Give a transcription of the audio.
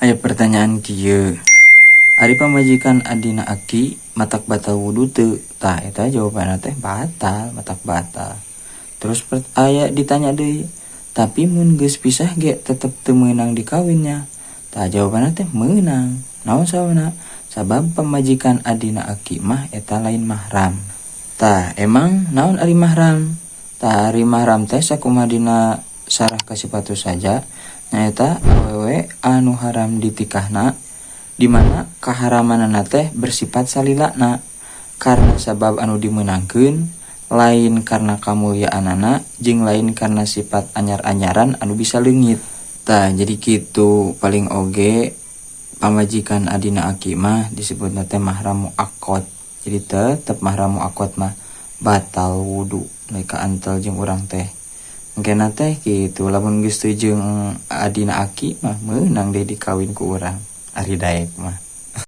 Aya pertanyaan kieu. Ari pamajikan adina aki matak batal wudu teu? Tah, eta jawabanna teh batal, matak batal. Terus aya ditanya deui, tapi mun geus pisah ge tetep teu meunang dikawinnya? Tah, jawabanna teh meunang. Naon sababna? Sabab pamajikan adina aki mah eta lain mahram. Tah, emang naon ari mahram? Tah, ari mahram teh sakumaha dina Syarah Kasyifatus Saja, nyaeta awewe anu haram ditikahna, di mana kaharamanana teh bersifat salilana karena sabab anu dimeunangkeun, lain karena kamulyaanana, jeung lain karena sifat anyar-anyaran anu bisa leungit. Tah, jadi kitu. Paling oge pamajikan adina aki mah disebutna teh mahram muaqqat, jadi tetep mahram muaqqat mah batal wudu mereka antel jeung urang teh. Engkena teh kitu, lamun geus teu jeung adina aki mah meunang deh dikawin ku urang, ari daek mah.